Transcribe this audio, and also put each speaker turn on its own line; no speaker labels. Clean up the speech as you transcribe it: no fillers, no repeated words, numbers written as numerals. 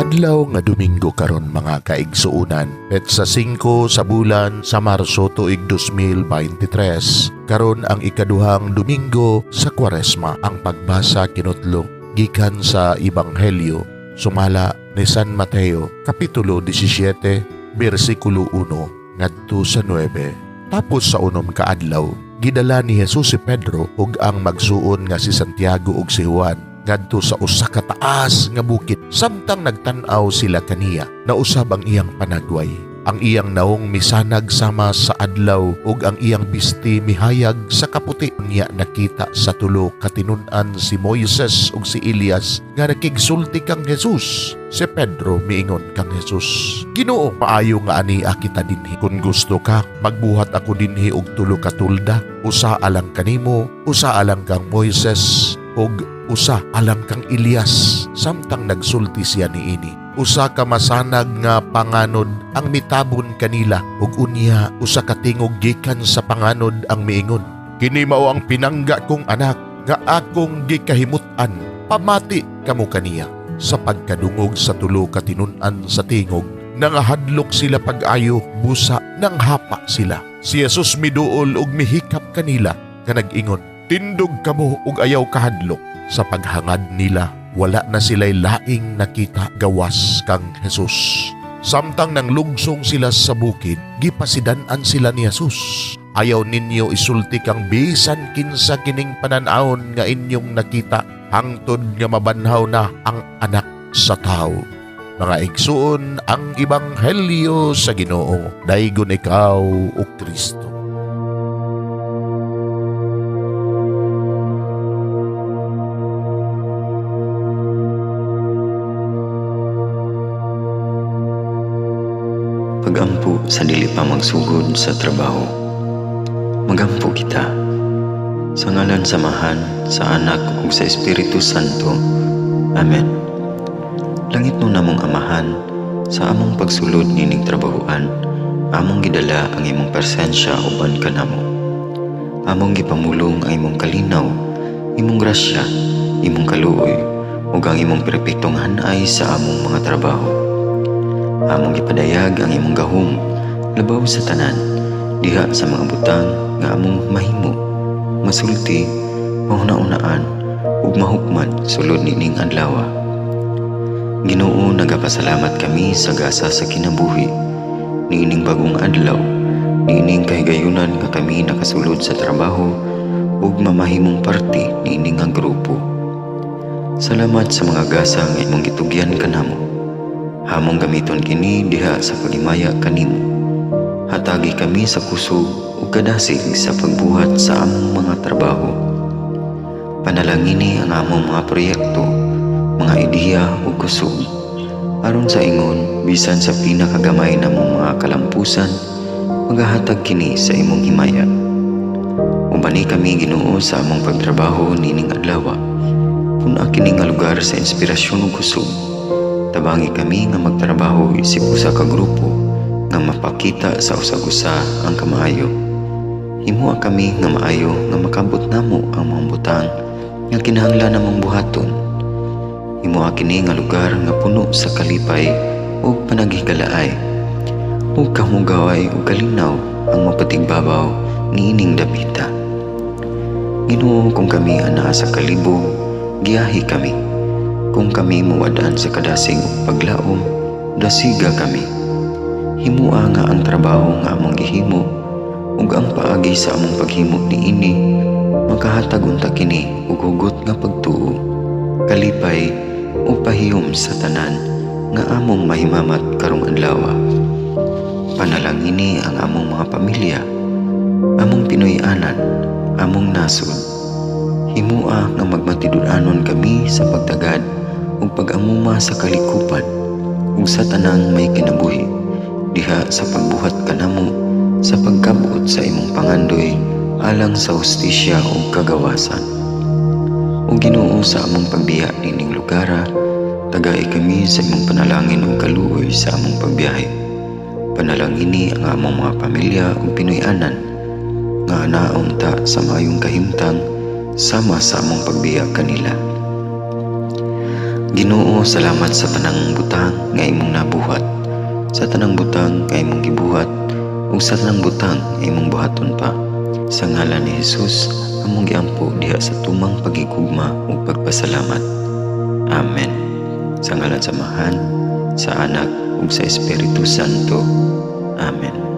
Adlaw nga Domingo karon, mga kaigsuonan. Petsa 5 sa bulan sa Marso, tuig 2023. Karon ang ikaduhang Domingo sa Kwaresma. Ang pagbasa kinutlo gikan sa Ebanghelyo sumala ni San Mateo, kapitulo 17, bersikulo 1 ngadto sa 9. Tapos sa 6 ka adlaw, gidala ni Jesus si Pedro ug ang magsuon nga si Santiago ug si Juan ngadto sa usa ka taas nga bukid. Samtang nagtan-aw sila kaniya, nausab ang iyang panagway. Ang iyang naong misanag sama sa adlaw ug ang iyang bisti mihayag sa kaputi. Niya nakita sa tulo ka tinun-an si Moises ug si Elias nga nakigsulti kang Jesus. Si Pedro miingon kang Jesus, "Ginoo, maayo nga ania kita dinhi. Kung gusto ka, magbuhat ako dinhi og tulo ka tulda, usa alang kanimo, usa alang kang Moises, ug usa alang kang Elias." Samtang nagsulti siya niini, usa ka masanag nga panganod ang mitabon kanila, ug unya usa ka tingog gikan sa panganod ang miingon, "Kini mao ang pinangga kong anak nga akong gikahimut-an. Pamati kamo kaniya." Sa pagkadungog sa tulo ka tinun-an sa tingog, nangahadlok sila pag-ayo, busa nanghapa sila. Si Jesus miduol ug mihikap kanila nga nag-ingon, "Tindog kamo ug ayaw kahadlok." Sa paghangad nila, wala na sila'y laing nakita gawas kang Jesus. Samtang nanglugsong sila sa bukid, gipasidan-an sila ni Jesus. "Ayaw ninyo isulti kang bisan kinsa kining panan-awon nga inyong nakita hangtod nga mabanhaw na ang Anak sa Tao." Mga igsuon, ang Ebanghelyo sa Ginoo. Daygon ikaw, o Kristo.
Pagampo sa dili pa magsugod sa trabaho. Magampo kita. Sa ngalan sa Amahan, sa Anak ug sa Espiritu Santo. Amen. Langitnon namong Amahan, sa among pagsulod nining trabahoan, among gidala ang imong presensya uban kanamo. Among gipamulong ang imong kalinaw, imong grasya, imong kaluoy, ug ang imong perpektong hanay sa among mga trabaho. Among gipadayag ang imong gahom labaw sa tanan diha sa mga butang nga among mahimo, masulti, mahuna-unaan ug mahukman sulod nining adlaw. Ginoo, nagapasalamat kami sa gasa sa kinabuhi niining bagong adlaw, niining kahigayunan nga kami nakasulod sa trabaho ug mamahimong parte niini nga grupo. Salamat sa mga gasa nga imong gitugyan kanamo. Among gamiton kini diha sa paghimaya kanimo. Hatagi kami sa kusog ug kadasig sa pagbuhat sa among mga trabaho. Panalangini ang among mga proyekto, mga ideya ug kusog. Aron sa ingon, bisan sa pinakagamay namong mga kalampusan, magahatag kini sa imong himaya. Ubani kami, Ginoo, sa among pagtrabaho nining adlaw. Pun-a kini nga lugar sa inspirasyon ug kusog. Tabangi kami nga magtrabaho isip usa ka grupo nga mapakita sa usag-usa ang kamaayo. Himoa kami nga maayo nga makabot namo ang mga butang nga kinahanglan namong buhaton. Himoa kini nga lugar nga puno sa kalipay ug panaghigalaay. Ug kahugaway ug kalinaw ang mapatigbabaw niining dapita. Ginoo, kung kami anaa sa kalibog, giyahi kami. Kung kami muwad-an sa kadasig ug paglaom, dasiga kami. Himoa nga ang trabaho nga among gihimo ug ang paagi sa among paghimo niini makahatag unta kini og hugot nga pagtuo, kalipay ug pahiyom sa tanan nga among mahimamat karong adlaw. Panalangini ang among mga pamilya, among Pinoy-anan, among nasod. Himoa nga magmatinud-anon kami sa pagtagad ug pag-amuma sa kalikupan ug sa tanang may kinabuhi diha sa pagbuhat kanamo sa pagkabot sa imong pangandoy alang sa hustisya ug kagawasan. O Ginoo, sa among pagbiya nining lugara, tagai kami sa imong panalangin ug kaluoy sa among pagbiyahe. Panalangini ang among mga pamilya ug Pinoy-anan nga anaon ta sa maayong kahimtang sama sa among pagbiya kanila. Ginoo, salamat sa tanang butang nga imong nabuhat, sa tanang butang nga imong gibuhat, ug sa tanang butang nga imong buhaton pa. Sa ngalan ni Jesus, among giampo diha sa tumang pagigugma ug pagpasalamat. Amen. Sa ngalan sa Amahan, sa Anak ug sa Espiritu Santo. Amen.